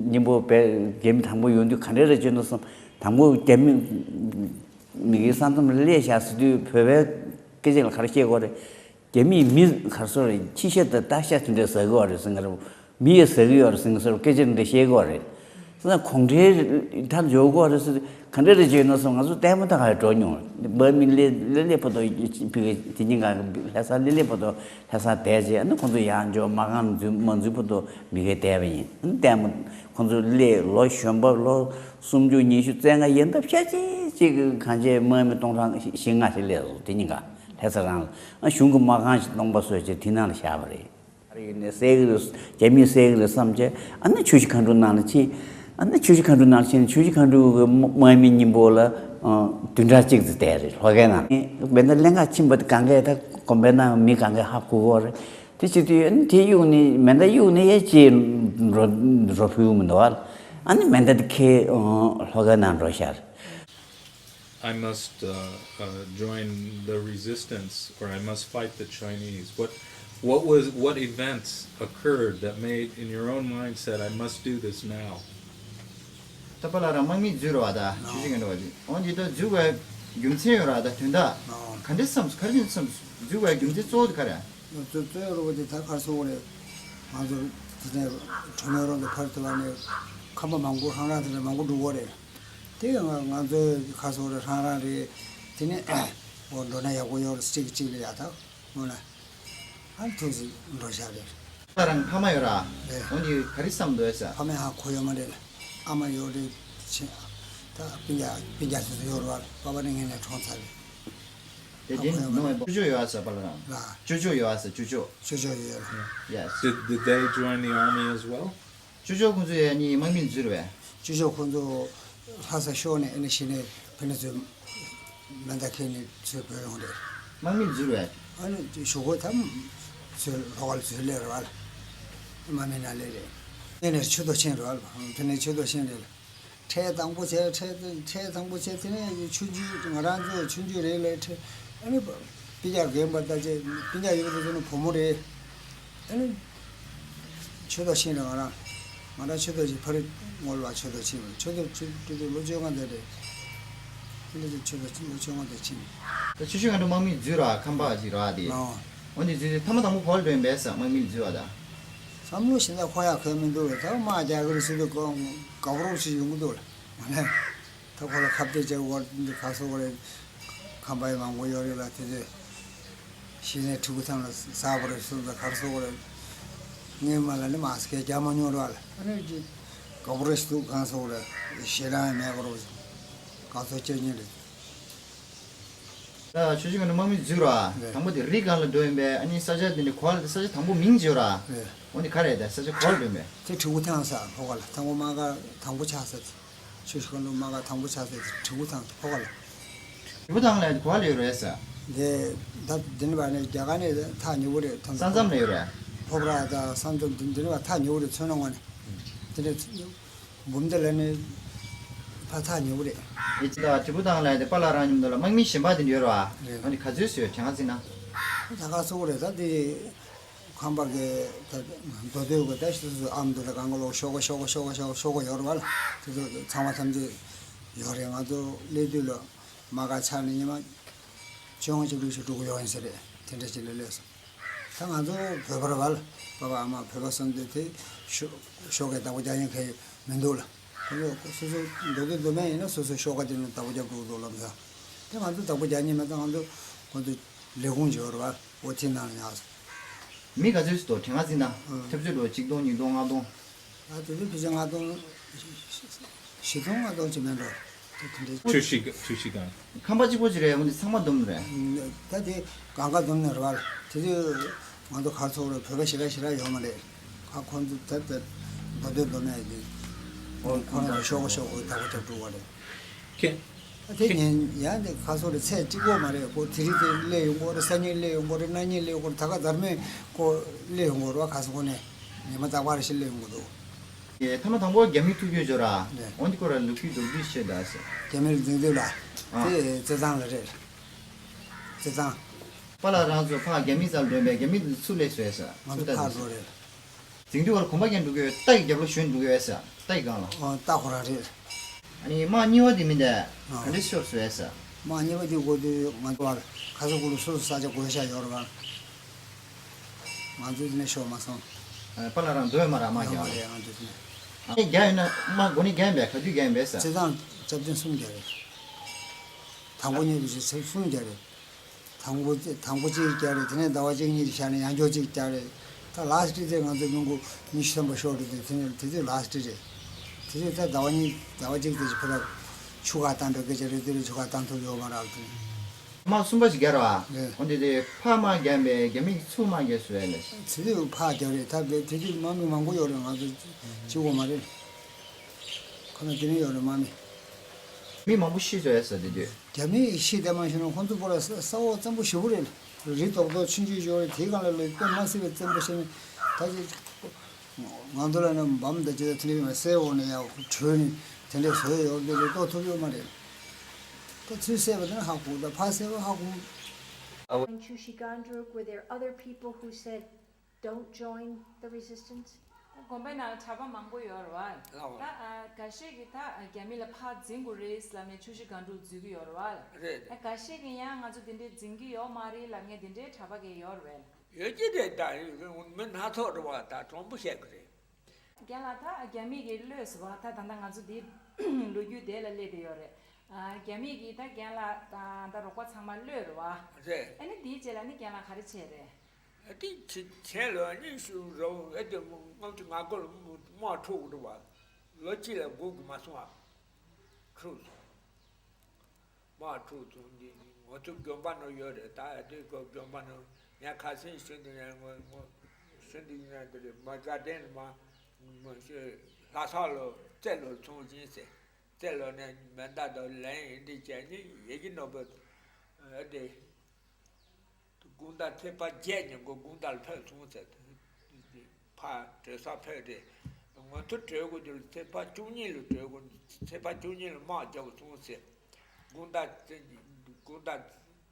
སྙིང་པོ་བས་རྒྱ་མི་དང་པོ་ཡོང་དུས་ག་འདྲ་རེད་བྱས་ན་བསམ། དང་པོ་རྒྱ་མི་མི་གི་ས་མཚམས་ལ་སླེབས་བཞག་ཟེར་དུས་བོད་པའི་སྐད་ཆ་ལ་ག་རེ་བཤད་དགོས་རེད། རྒྱ་མིས་མི་ག་རེ་ཟེར་རེད། ཁྱི་ཤ་དང་སྟག་ཤ་དེ་འདྲ་ཟ་གི་ཡོད་རེད་ཟེར་གི་རེད། མི་ཡང་ཟ་གི་ཡོད་རེད་ཟེར་གི་ཟེར་སྐད་ཆ་དེ་འདྲ་བཤད་གི་ཡོད་རེད། ཟེར་ན་གུང་ཁྲན་ད་འཇོག་གོ་རེད་ཟེར། ག་འདྲ་རེད་བྱས་ན་སོང་། ང་ཚོ་ལྟད་མོ་ལྟ་ག་འགྲོ་མྱོང་། དམག་མི་སླེབས་སླེབས་སླེབས་བར་དུ་བི་ག་དེ་ཉིན་གང་ལྷ་ས་སླེབས་སླེབས་བར་དུ་ལྷ་ས་བསྡད་རྗེས་ཨ་ནི་ཁོང་ཚོ་ཡར་འབྱོར། དམག་ཁང་འཛུལ་མ་འཛུལ་བར་དུ་མི་ག་བསྡད་པ་ཡིན། ཨ་ནི་ལྟད་མོ་ཁོང་ཚོ་སླེབས་ལོ་གཞོན་པ་ལོ་སུམ་ཅུ་ཉི་ཤུ་བཙན་ཁ་ཡིན་སྟབས་ཤ་ཅིག་ཅིག་གང་བྱས་དམག་མི་སྟོང་ཕྲག་བཞི་ལྔ་ཞིག་སླེབས་སོང་དེ་ཉིན་གང་ལྷ་ས་རང་ལ། ཨ་གཞུང་གི་དམག་ཁང་ཞིག་སྟོང་པ་བཟོས་བྱས་དེ་ནང་ལ་བཞག་པ་རེད། ཡིན་ནས་བསད་ཀྱི་རེད། རྒྱ་མིས་བསད་ཀྱི་རེད་བསམ་བྱས་ཨ་ནི་ཆུ་བཞི་མཁའ་འགྲོ་ནང་ལ་ཕྱིན། ཨ་ནི་ཆུ་བཞི་མཁའ་འགྲོ་ནང་ལ་ཕྱིན་ནས་ཆུ་བཞི་མཁའ་འགྲོ་གི་དམག་མི་གཉིས་པོ་ལ་ཨ་བདུན་ཕྲག་གཅིག་ཙམ་བསྡད་རེད་ལྷོ་ཁའི་ནང་ལ། མེ་མདའ་ལེན་ག་ཕྱིན་པ་དེ་གང་གས་ད་གོམ་པའི་ནང་མི་གང་གས་ཧ་གོ་གི་རེད། དེ་བྱེད་དུས་ཨ་ནི་དེ་གཡུག་ནས་མེ་མདའ་གཡུག་ནས་ཡ་ཅིག་འགྲོ་འགྲོ་ཕོད་མི་འདུག་ཨ། ཨ་ནི་མེ་མདའ་དེ་ཁྱེར་ཨ་ལྷོ་ཁའི་ནང་འགྲོ་ཤར། I must uh, uh, join the resistance, or I must fight the Chinese. What, what was, what events occurred that made in your own mind said, "I must do this now"? ད་པ་ལ་རང་དམག་མི་འཛུལ་ར་བ་ད་ཆུ་ཤིང་གི་འགྲོ་བ་དེ་འོན་ཏེ་ད་འཛུལ་བའི་རྒྱུ་མཚན་ཡོད་ར། ད་དོན་དག་ག་འདྲ་བསམ་ག་རེ་བསམ། འཛུལ་བའི་རྒྱུ་མཚན་གཙོ་བོ་དེ་ག་རེ། ང་ཚོ་གཙོས་རོགས་དེ་ད་གར་སོང་བ་རེད། ང་ཚོ་དེ་ནས་གྲོ་མོའི་རོང་གི་ཕར་དེ་བ་ནས་ཁམས་པ་མང་པོ་རང་རང་དེ་ནས་མང་པོ་འགྲོ་གི་རེད། དེ་ང་ང་ཚོའི་ཁ་སོ་རེ་རང་རང་རེད། དེ་ནས་འོ་འགྲོ་ན་ཡག་པོ་ཡོད་རེད། གཅིག་གཅིག་ལ་ཡག་ཐག་འོ་ན་ཨ་ཐུག་སི་འགྲོ་བཞག་རེད། ད་རང་ཕ་མ་ཡོད་ར། རེད། འོན་ཏེ་ག་རེ་བསམ་འདུག་ས། ཕ་མ་ཧ་གོ་ཡོད་མ་རེད་ལ། ཨ་མ་ཡོད་རེད་ཆེ། ད་སྤུན་ཀྱག་སྤུན་ཀྱག་སོ་སོ་ཡོད་རེད་བ། པ་པ་ནི་ངས་ནས་གྲོངས་ཚར་རེད། དེ་ཨ་དེ་ཁོ་ཡོད་མ་ནོ་རེད། ཅོ་ཅོ་ཡོད་ས་པ་ལ་རང་། ལ། ཅོ་ཅོ་ཡོད་ས་ཅོ་ཅོ། ཅོ་ཅོ་ཡོད་རེད། Yes. Did, did they join the army as well? ཅོ་ཅོ་ཁོང་ཚོ་ཡ་ནི་དམག་མི་འཛུལ་བས། ཅོ་ཅོ་ཁོང་ཚོ་ལྷ་ས་ཤོར་ནས་ཨ་ནི་གཞི་ནས་ཕ་ནི་ཚོའི་མེ་མདའ་ཁྱེར་ནས་ཚུར་བྲོས་ཡོང་རེད། དམག་མི་འཛུལ་བས། ཨ་ནི་ཞུ་གོ་ཐམ་ཚུར་ལྷོ་ཁར་ཚུར་སླེབས་རེད་བ། དམག་མི་ནང་སླེབས་རེད། ཨ་ནི་ཆུ་ཐོག་ཕྱིན་རེད་བ། ཕ་ནི་ཆུ་ཐོག་ཕྱིན་རེད། འཕྲལ་དང་པོ་བྱས། འཕྲལ་འཕྲལ་དང་པོ་བྱས། དེ་ནས་ཆུང་ཆུང་ང་རང་ཚོ་ཆུང་ཆུང་རེད་ལས་འཕྲལ་ཨ་ནི་སྤུན་ཀྱག་རྒན་པ་ད་ཅེ་སྤུན་ཀྱག་ཡོད་པ་ཚོ་ནི་བུ་མོ་རེད། ཨ་ནི་ཆོས་ཐོག་ཕྱིན་ནས་ང་རང་ང་རང་ཆོས་ཐོག་ཅིག་ཕ་རི་ངོ་ལ་ཆོས་ཐོག་ཕྱིན་པ། ཆོས་ཐོག་ཕྱིན་དུས་ལོ་བཅོ་ལྔ་དེ་རེད། དེ་འདྲ་ཆོས་ཐོག་ཕྱིན། ལོ་བཅོ་ལྔ་དེ་ཕྱིན། ད་ཆུ་ཤུར་ང་ཚོ་དམག་མི་འཛུལ་ར་ཁམས་པ་ཅིག་ར་དེ། ཨོ། འོན་ཏེ་འཛུལ་དུས་ཐ་མ་དང་པོ་ག་པར་འགྲོ་ཡིན་པས་ཟེར། དམག་མི་འཛུལ་བ་ད། བསམ་བློ་ཞིག་ད་འཁོར་ཡག་འཁོར་མི་འདུག་བས། ད་དམག་རྒྱག་གི་རེད་ཟེར་དུས་དགའ་པོ་རོགས་ཞིག་ཡོང་གི་འདུག་ལ། ད་ཁོ་ལ་ཁ་གཏད་བྱས་འོར་འདི་ག་སོ་གོ་རེད། ཁམས་པ་ཡི་མང་པོ་ཡོད་རེད་ལ། དེ་དུས་གཞི་ནས་ཕྲུ་གུ་ཚང་ལ་ཟ་བ་རེད་གསུངས་ཙང་ག་རེ་སོ་གོ་རེད། ངའི་མ་ལ་ནི་མ་སྐད་རྒྱག་མ་མྱོང་ར་ལ། ཨ་ནི་ཅི་དགའ་པོ་རེད་ཞིག་འདུག་གང་སོ་གོ་རེད། ཞེ་དྲག་ཡང་མེད་གོ་རོགས་གང་སོ་སྐྱེ་ཉིན་རེད། ད་ཆུ་ཆུ་ག་ནས་དམག་མི་འཛུལ་ར། རེད། དང་པོ་དེ་རི་སྒང་ལ་འགྲོ་ཡིན་པས། ཨ་ནི་ས་ཆ་དེ་ནས་གོ་བ་ལ་ས་ཆ་དང་པོ་མིང་བརྗོད་ར། རེད། འོ་ནི་ག་རེད། ད་ས་ཆ་གོ་བ་ལ་འགྲོ་ཡིན་པས། དེ་གྲི་གུ་ཐང་ས་ལྷོ་ཁ་ལ། དང་པོ་དམག་སྒར་དང་པོ་ཆགས་ས་དེ། ཆུ་ཆུ་ག་ནས་དམག་སྒར་དང་པོ་ཆགས་ས་དེ་གྲི་གུ་ཐང་ལྷོ་ཁ་ལ། གྲི་གུ་ཐང་ལ་གོ་བ་ལ་ཡོད་རེད་ས། དེ་ད་དེ་ནས་བ་ནས་རྒྱ་གར་ནས་ཐག་ཉེ་པོ་རེད། ཐང་ས་མཚམས་ལ་ཡོད་རེད། ལྷོ་བྲག་དང་ས་མཚམས་དེ་ནས་བ་ཐག་ཉེ་པོ་རེད། མཚོ་སྣ་ངོས་ནས་དེ་འདྲ། འབུམ་སྡེ་ལ་ནི་ཕ་ཐག་ཉེ་པོ་རེད། ཨེ་ཅི་ད་གྲི་གུ་ཐང་ལ་དེ་པཱ་ལགས་རང་མཉམ་དུ་ལ་དམག་མི་གཞན་པ་དེ་འདྲ་ཡོད་ར། རེད། ཨ་ནི་ག་ཚོད་ཟེར་དྲན་ག་ཚིག་ན། ད་ག་སོ་རེད། ད་དེ་ཁམས་པ་གི་ད་མདོ་སྟོད་གི་ད་སོ་སོ་ཨ་མདོ་ལ་གང་ག་ལོག་ཤོག་ག་ཤོག་ག་ཤོག་ག་ཤོག་ག་ཤོག་ག་ཡོད་ར་བ་ལ། དེ་ཚོ་ཚང་མ་ཐམས་ཅད་ཡོད་རེད། ང་ཚོ་སླེབས་དུས་ལ་དམག་སྒར་ཆགས་ནས་ཉི་མ་བཅོ་ལྔ་ཅིག་ལུགས་ཤིག་འགྲོ་གི་ཡོད་ཡིན་ས་རེད། དེ་འདྲ་ཅིག་ལ་སླེབས་སོང་། ད་ང་ཚོ་བོད་པ་རེད་བ་ལ། པ་ཕ་ཨ་མ་བོད་པ་སོང་དུས་དེ་ཤོ་ཤོག་གའི་བདག་པོ་རྒྱག་མཁན་གང་ཡང་མི་འདུག་ལ། ཁོ་ཚོ་སོ་སོ་མདོ་སྟོད་མདོ་སྨད་ཡིན་ན་སོ་སོ་ཤོག་ཁ་དེ་ནས་བདག་པོ་རྒྱག་འགྲོ་གི་འདུག་ལབ་ས། ང་ཚོ་བདག་པོ་རྒྱག་མཁན་མེད་ཙང་ང་ཚོ་ཁོང་ཚོ་ལས་ཁུངས་ཡོད་རེད་བ། ཨོ་ཐི་ནང་ལ་ཡག་སོང་། མི་ག་ཚོད་ཞིག་འདུག་དྲན་ག་ཟིན་ན། ཨང་། ཐེབས་ཚོད་འགྲོ་གཅིག་སྟོང་གཉིས་སྟོང་ལྔ་སྟོང་། ཨ་དེ་ཚོ་ཕལ་ཆེར་ལྔ་སྟོང་། བཞི་སྟོང་ལྔ་སྟོང་ཅིག་མེད་འགྲོ། དེ་དེ་འདྲའི། ཆུ་བཞི་ཆུ་བཞི་གང་། ཁང་པ་གཅིག་པོ་ཅིག་རེད། འོན་ཏེ་ཚང་མ་བསྡོམས་རེད། ད་དེ་གང་ག་བསྡོམས་ནས་རེད་བ། དེ་དུས་ང་ཚོ་ག་ཚོད་རེད། བོད་པ་ཞེ་དྲག་ཞེ་དྲག་ཡོད་མ་རེད། ཁ་ཁོང་ཚོ་ད་ལྟ་མདོ་སྟོད་མདོ་སྨད་ཀྱི་ཁོ་རང་ཚོ་ཤོག་གུ་ཤོག་གུ་བདག་པོ་རྒྱབ་འགྲོ་བ་རེད། ཁེ། ཨ་དེ་ཉིན་ཡང་དེ་ག་ཚོད་རེད། ཚད་གཅིག་པོ་མ་རེད། ཁོ་དེ་རིང་དེ་སླེབས་ཡོང་གི་རེད། སང་ཉིན་སླེབས་ཡོང་གི་རེད། གནངས་ཉིན་སླེབས་ཡོང་གི་རེད། ད་ག་རྫར་མེད་ཁོ་སླེབས་ཡོང་གི་རེད་བ། ག་ཚོད་ཁོ་ནས་ཉི་མ་རྟག་པར་ཞིག་སླེབས་ཡོང་གི་འདུག་ཨེ། ཐ་མ་དང་པོ་རྒྱ་མིས་ཐུག་རྒྱུ་ཅོ་ར། ནས། འོན་ཏེ་ཁོ་ར་ལུག་ཁྱུ་འདུག་དུས་ཤེས་ད་ཟེར། རྒྱ་མིར་འཛིང་དུས་ལ། ཨ། དེ་རྩེད་ཐང་ལ་རེད། རྩེད་ཐང་། པཱ་ལགས་རང་ཚོ་ཕར་རྒྱ་མི་རྩར་འགྲོ་བས་རྒྱ་མི་འདི་ཚུར་སླེབས་སོང་ཟེར། ང་ཚོ་ཕར་འགྲོ་རེད། འཛིང་དུས་བར་གོམ་པ་རྒྱག་འགྲོ་གི་ཡོད། རྟ་ཡི་རྒྱབ་ལོགས་ཞོན་འགྲོ་གི་ཡོད་ཟེར། རྟ་ཡི་སྒང་ལ། ཨོ་རྟ་ཁོ་རང་རེད། ཨ་ནི་དམག་གཉིས་པ་དེ་མིན་ད། ཨ། ག་འདྲ་ཤོར་སོང་ཟེར། དམག་གཉིས་པ་དེ་འགོ་དུས་ང་ཚོ་བར་ཁ་ས་གུ་རུ་སོ་སོ་ས་ཆ་བགོས་བཞག་ཡོད་རེད་བ། ང་ཚོ་དེ་ནས་ཤོར་མ་སོང་། ཨ། པཱ་ལགས་རང་འགྲོ་ཡོད་མ་རེད། དམག་ཡོད་རྒྱག་མ་ལ། རེད། ང་ཚོ་དེ་ནས། ཨ་ནི་རྒྱག་ཡོད་ན་དམག་འགོ་ནས་རྒྱག་ཡིན་པས། ག་དུས་རྒྱག་ཡིན་པས་ཟེར། རྩེད་ཐང་རྩེད་ཐེངས་གསུམ་རྒྱག་རེད། དང་པོ་གཉིས་པ་ཞིག་ཚེ་གསུམ་རྒྱག་རེད། དང་པོ་དང་པོ་གཅིག་རྒྱག་རེད། དེ་ནས་ཟླ་བ་གཅིག་གཉིས་བཞག་ནས་ཡང་བསྐྱར་གཅིག་རྒྱག་རེད། ད་ལཱ་སི་ཊི་དེ་ང་ཚོ་མི་མགོ་ཉི་ཤུ་ཐམ་པ་ཤོར་འགྲོ་དུས་དེ་ནས་དེ་དུས་ལཱ་སི་ཊི་རེད། དེ་དུས་ད་ཟླ་བ་གཉིས་ཟླ་བ་གཅིག་དེ་ཞིག་ཕར་ཆུ་ཁ་བཏང་པའི་སྐད་ཆ་རེད། དེ་རིང་ཆུ་ཁ་བཏང་ཐུབ་ཡོད་མ་རེད་དེ། དམག་གསུམ་པ་ཞིག་རྒྱག་རེད་བ། རེད། འོན་ཏེ་དེ་ཕར་དམག་རྒྱག་པས་རྒྱ་མི་ཚུར་དམག་རྒྱག་སོང་ལས། དེ་དུས་ཕར་རྒྱག་རེད། ད་དེ་དུས་དམག་མི་མང་པོ་ཡོད་རེད། ང་ཚོ་གཅིག་པོ་མ་རེད། ཁོ་ན་དེ་ནས་ཡོད་རེད་དམག་མི། མི་མང་པོ་ཤི་སོང་ཟེར་དེ་དུས། རྒྱ་མི་ཤི་དེ་མ་ཤི་ན་ཁོང་ཚོ་པོ་ལ་ས་ས་འོག་བཙན་པོ་ཞེ་པོ་རེད། རི་རྡོག་རྡོག་ཆུང་ཆུང་ཡོད་རེད། དེའི་སྒང་ལ་ལོས་དཔེ་མ་སྲིད་པའི་བཙན་པོ་བྱས་ནས་ད་ཅི་ང་ཚོ་ལ་ནི་འབམ་དང་ཅི་དང་དེ་འདྲ་ཡོད་མ་རེད། སའི་འོག་ནས་ཡར་བྲོས་ནས་དེ་འདྲ་བཟོས་ཡོད་དེ་ལས་ལྟོ་ཐུབ་ཡོད་མ་རེད། ད་ཚུར་བསད་པ་དེ་ནི་ཧ་གོ། ད་ཕར་བསད་པ་ཧ་གོ། In Chushigandruk, were there other people who said, "Don't join the resistance"? ད་དགོན་པའི་ནང་ལ་གྲྭ་པ་མང་པོ་ཡོད་རེད་བ། ལགས། ད་ཨ་འགའ་ཤས་ཀྱིས་ད་རྒྱ་མི་ལ་ཕར་འཛིན་དགོས་རེད་ལབ་ནས་ཆུ་བཞི་སྒང་དྲུག་འཛུལ་གྱི་ཡོད་རེད་བ། རེད། ཨ་འགའ་ཤས་ཀྱིས་ཡང་ང་ཚོ་དེ་འདྲའི་འཛིན་གྱི་ཡོད་མ་རེད་ལབ་མཁན་དེ་འདྲའི་གྲྭ་པ་གས་ཡོད་རེད་བས། ཡོད་ཀྱི་རེད། ད་མི་སྣ་ཚོགས་རེད་བ། ད་དྲང་པོ་བཤད་ཀྱི་རེད། རྒན་ལགས། ད་རྒྱ་མི་གིས་གློད་ཟེར་བ། ད་ད་ལྟ་ང་ཚོ་འདི་ལོ་རྒྱུས་དེ་ལ་སླེབས་བསྡད་ཡོད་རེད། ཨ་རྒྱ་མི་གིས་ད་རྒན་ལགས་དང་ད་རོགས་པ་ཚང་མ་གློད་རེད་བ། རེད། ཨ་ནི་དེའི་རྗེས་ལ་ནི་རྒན་ལགས་ག་རེ་བྱས་རེད། ཨ་དེ་ཆེ་ཆེ་ལོ་ནི་ཤུ་རོ་ཨེ་དེ་མོ་ལྔ་བཅུ་ང་དགུ་ལ་མོ་དམག་འཁྲུག་འགྲོ་བ། ལོ་གཅིག་ལ་འགོར་གི་མ་སོང་བ། འཁྲུག་སོང་། དམག་འཁྲུག་སོང་། འདི་ང་ཚོ་དགོན་པ་ནང་ཡོད་རེད། ད་ཨེ་དེ་ཁོ་དགོན་པ་ནང་ངས་ཁ་སང་ཤོད་དུས་ཡང་ངོ་ངོ་ཤོད་དུས་ཡིན་ན་དེ་རེད། མ་དགའ་ལྡན་མ་མ་ཤོད་ལྷ་ས་ལོ་རྩེ་ལོ་ཚོང་བྱིན་ཟེར། རྩེ་ལོ་ནས་མེ་མདའ་དང་ལན་འདི་བྱས་ནི་ཡེ་གི་ནོར་བུ་ཨེ་དེ། དགུང་ཟླ་ཚེས་པ་བརྒྱད་ཉིན་གོ་དགུང་ཟླ་ལ་ཕེབས་སོང་ཟེར། ཕ་བྲོས་ས་ཕེབས་ཏེ། ང་ཚོ་བྲོས་དགོས་དུས་ལ་ཚེས་པ་བཅུ་གཉིས་ལ་བྲོས་དགོས། ཚེས་པ་བཅུ་གཉིས་ལ་དམག་རྒྱབ་སོང་ཟེར། དགུང་ཟླ་དགུང་ཟླ་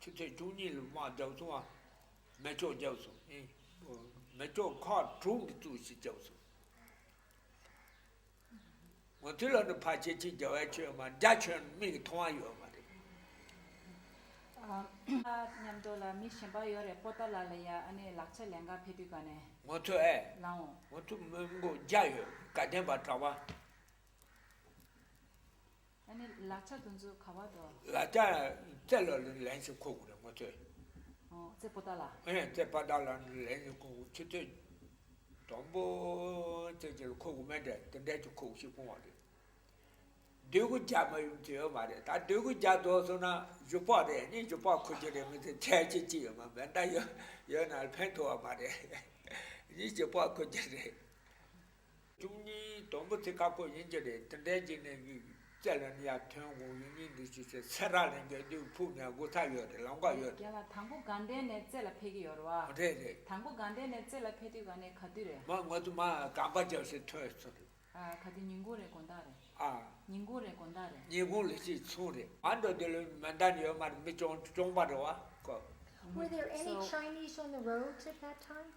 ཆུ་ཚོད་བཅུ་གཉིས་ལ་དམག་རྒྱབ་སོང་བ། མེ་སྒྱོགས་བརྒྱབ་སོང་། ཨེ། མེ་སྒྱོགས་ཁག་དྲུག་གི་བཙུགས་ཤིག་བརྒྱབ་སོང་། ང་ཚོའི་ལ་ནི་ཕ་ཆེ་ཆེ་རྒྱ་བལ་ཆོས་མ་རྒྱ་ཆོས་མིག་གིས་མཐོང་བ་ཡོད་མ་རེད། ཨ་མཉམ་དུ་ལ་མི་གཞན་པ་ཡོད་རེད། པོ་ཏཱ་ལ་ལ་ཡ་ཨ་ནི་ལག་ཆ་ལེན་ག་ཕེབས་དུས་ག་ནས། ང་ཚོ་ཨེ། ལའོ། ང་ཚོ་མི་མགོ་བརྒྱ་ཡོད། དགའ་ལྡན་པ་གྲྭ་པ། ཨ་ནི་ལག་ཆ་དེ་ཚོ་ག་པར་འདུག་ལག་ཆ་རྩེ་ལ་ལེན་ཞིག་ཁུར་དགོས་རེད་ང་ཚོས། ཨོ། རྩེ་པོ་ཏཱ་ལ། ཨེ་རྩེ་པོ་ཏཱ་ལ་ལེན་ཞིག་ཁུར་དགོས། ཆུ་ཚོད་དང་པོ་ཚོད་ཅིག་ལ་ཁུར་དགོས་མེད་དེ་དེ་འདྲའི་ཅིག་ཁུར་དགོས་ཞིག་ཁུར་བ་རེད། ཟློས་གར་རྒྱག་མ་ཡོང་དུས་ཡོད་མ་རེད། ད་ཟློས་གར་རྒྱག་རྫོགས་སོང་ན་གཞུག་པ་རེད། ནི་གཞུག་པ་ཁུར་རྒྱུ་རེད། མི་ཚེ་ཚད་ཅིག་ཅིག་ཡོད་མ་མེད་ད་ཡོད་ཡོད་ན་ཕན་ཐོགས་པ་མ་རེད། ནི་གཞུག་པ་ཁུར་རྒྱུ་རེད། བཅུ་གཉིས་དང་པོ་ཚེ་ཁ་ཁོ་ཡིན་གྱི་རེད། དེ་འདྲའི་ཅིག་ནས་རྩེ་ལ་ནི་ཡར་ཐོན་དགོས་ཡོད་ཉིན་འདི་ཅིག་ཚེ་ཚེ་ར་ལ་འགྱོད་དུས་ཕུག་ནས་སྒོ་ཚ་ཡོད་རེད། ལམ་ཁ་ཡོད་རེད། རྒན་ལགས། དང་པོ་དགའ་ལྡན་ནས་རྩེ་ལ་ཕེབས་ཀྱི་ཡོད་རེད་བ། རེད་རེད། དང་པོ་དགའ་ལྡན་ནས་རྩེ་ལ་ཕེབས་དུས་ག་ནས་ག་དུས་རེད། མ་ང་ཚོ་མ་གམ་པ་རྒྱབ་སེ་ཐོན་སོང་རེད། ཨ་ག་དུས་ཉིན་གུང་རེད་དགོང་དག་རེད། ཨ། ཉིན་གུང་རེད་དགོང་དག་རེད། ཉིན་གུང་ལ་ཅིག་ཚུན་རེད། ཨ་འགྲོ་དུས་ལ་མེ་མདའ་ནི་ཡོད་མ་རེད། མི་གཅོང་གཅོང་པ་རེད་བ་ཁོ། Were there any So- Chinese on the roads at that time?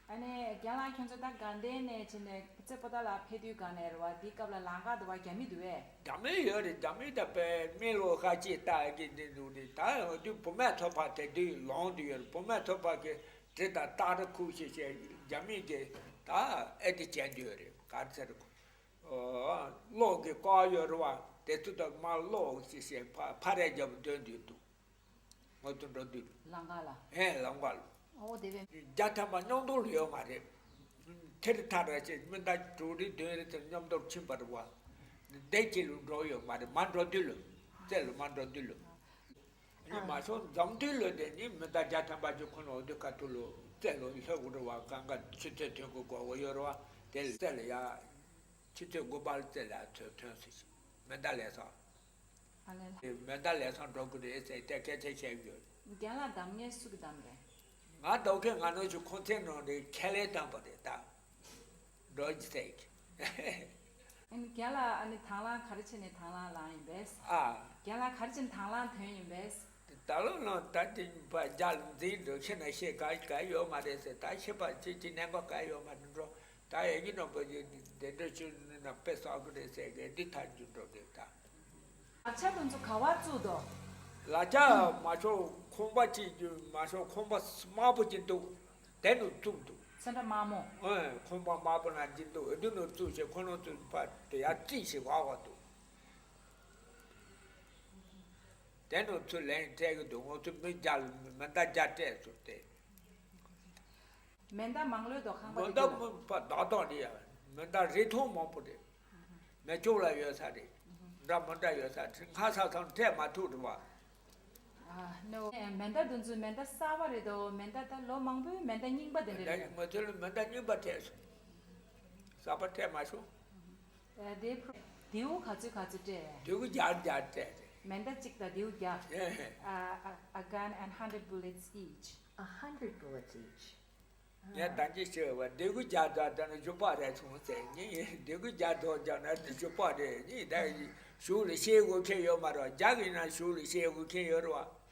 ཨ་ནི་རྒན་ལགས་ཁྱོད་ཚོ་ད་དགའ་ལྡན་ནས་ཕྱིན་ནས་རྩེ་པོ་ཏཱ་ལ་ཕེབས་དུས་ག་ནས་རེད་བ། འདི་སྐབས་ལ་ལམ་ཁ་དུ་བ་རྒྱ་མི་འདུག་བས། རྒྱ་མི་ཡོད་རེད། རྒྱ་མི་ད་པའི་མི་ལོ་ཁ་ཅིག་ལྟ་གི་འདི་འདུག་རེད། ད་འོ་དུས་བུ་མོ་ཚོ་ཕ་དེ་དུས་ལོང་དུ་ཡོད་རེད། བུ་མོ་ཚོ་ཕ་གི་དྲི་དང་སྟག་རི་ཁུག་ཤེས་ཤེས་རྒྱ་མི་གི་ད་ཨེ་དེ་བྱས་འདུག་རེད། ག་ཚེ་རེད་ཁོ། གློག་གི་ཀ་ཡོད་རེད་བ། དེ་ཚོ་ད་མ་གློག་ཤེས་ཤེས་ཕ་ཕ་རས་རྒྱབ་འདོན་དུ་འདུག་ང་ཚོ་འགྲོ་དུས། ལམ་ཁ་ལ། ཨེ་ལམ་ཁ་ལ། ཨོ་དེ་བས། བརྒྱ་ཐམ་པ་མཉམ་དུ་ལ་ཡོད་མ་རེད། ཐེར་ཐ་ར་ཅེ་མི་ཟླ་དྲུག་རེ་བདུན་རེ་དེར་མཉམ་དུ་ཕྱིན་པ་རེད་བ། འདི་སྐྱིད་ལ་འགྲོ་ཡོད་མ་རེད། མ་འགྲོ་དུས་ལ། རྩེ་ལ་མ་འགྲོ་དུས་ལ། ཨ་ནི་མ་སོང་འཛོམས་དུས་ལ་དེ་ནི་མི་ཟླ་བརྒྱ་ཐམ་པ་ཅིག་ཁོ་ན་འོ་དུས་ཁ་ཐུག་ལ་རྩེ་ལ་ལྷོད་དགོས་རེད་བ། གང་ག་ཆུ་ཚོད་ཐོན་དགོས་དགོས་ཡོད་རེད་བ། དེ་ལ་རྩེ་ལ་ཡ། ཆུ་ཚོད་དགུ་པ་ལ་རྩེ་ལ་ཐོན་ཐོན་སོང་ཞིག་མེ་མདའ་ལས་ས། ཨ་ལས་ལ། དེ་མེ་མདའ་ལས་ས་འགྲོ་དགོས་རེད་ཟེར་དེ་སྐད་ཆ་བཤད་ཡོད། རྒན་ལགས་གདམ་མཁན་སུ་གིས་གདམ་རེད། ང་ལྟོ་གས་ང་ནོ་ཆུ་ཁོང་ཚན་ནང་རེད། ཁས་ལེན་བཏང་པ་རེད་ད། འགྲོ་རྒྱུ་ཟེར་གི། ཨ་ནི་རྒན་ལགས་ཨ་ནི་དང་བླངས་ག་རེ་བྱས་ནས་དང་བླངས་བླངས་ཡིན་པས། ཨ། རྒན་ལགས་ག་རེ་བྱས་ནས་དང་བླངས་ཐོན་ཡིན་པས། ད་ལོ་ལོ་ད་དེ་པ་རྒྱ་ལ་འཛིན་འགྲོ་ཤེས་ན་ཤེས་ག་ག་ཡོད་མ་རེད་ཟེར། ད་ཤེས་པ་ཅི་ཅི་ནན་པ་ག་ཡོད་མ་རེད་འགྲོ། ད་ཡ་གི་ནོ་པ་ཡི་དེ་འདྲ་ཆུ་ནི་ན་དཔེ་བསགས་གི་རེད་ཟེར་གི་འདི་ཐག་རྒྱུ་འགྲོ་གི་ད། ལག་ཆ་དེ་ཚོ་ག་བ་བཙུགས་འདུག་ལག་ཆ་མ་ཤོག་ཁང་པ་གཅིག་རྒྱུ་མ་ཤོག་ཁང་པ་དམར་པོ་གཅིག་འདུག་དེ་ནང་བཙུགས་འདུག་ཚོན་ཁྲ་དམར་མོ། ཨེ་ཁང་པ་དམར་པོ་ནང་གཅིག་འདུག་འདི་ནང་བཙུགས་བྱས་ཁོ་ནང་བཙུགས་ཕ་དེ་ཡར་རྩིས་ཤིག་བག་བག་འདུག་དེ་ནང་ཚུར་ལན་སྤྲད་གི་འདུག་ང་ཚོ་མི་བརྒྱ་ལ་མེ་མདའ་བརྒྱ་སྤྲད་སོང་སྟེ། མེ་མདའ་མང་ལོས་དོ་ཁང་པ་མེ་དེ་མདའ་གུ་ལ། མི་པ་རྡོག་རྡོག་རེད་ཡ། མེ་མདའ་རིགས་མཐོང་མང་པོ་རེད། མེ་སྒྱོགས་ལ་ཡོད་ས་རེད། འདྲ་མི་འདྲ་ཡོད་ས་རེད། ང་ས་ཚང་སྤྲད་མ་ཐུབ་རེད་བ། ཨ་ནོ། མེ་མདའ་དེ་ཚོ་མེ་མདའ་གསར་པ་རེད་དོ། མེ་མདའ་ད་ལོ་མང་པོའི་མེ་མདའ་རྙིང་པ་དེ་འདྲ་རེད། ང་ཚོ་ལ་མེ་མདའ་རྙིང་པ་སྤྲད་སོང་། གསར་པ་སྤྲད་མ་བྱུང་། དེ་པྲོ་དེའུ་ག་ཚོད་ག་ཚོད་སྤྲད། དེའུ་བརྒྱ་བརྒྱ་སྤྲད་རེད། མེ་མདའ་གཅིག་དང་དེའུ་བརྒྱ། ཨེ་ཧེ། A, a gun and hundred bullets each. A hundred bullets each. ངས་ད་ཅི་ཤེས་བ་དེའུ་བརྒྱ་དང་ད་ནི་ཞུ་པ་རེད་སོང་ཟེར་ནི། དེའུ་བརྒྱ་དང་བརྒྱ་ན་དེ་ཞུ་པ་རེད་ནི། ད་ཞུ་ལ་ཤེས་དགོས་མཁན་ཡོད་མ་རེད། རྒྱ་གི་ན་ཞུ་ལ་ཤེས་དགོས་མཁན་ཡོད་རེད་བ།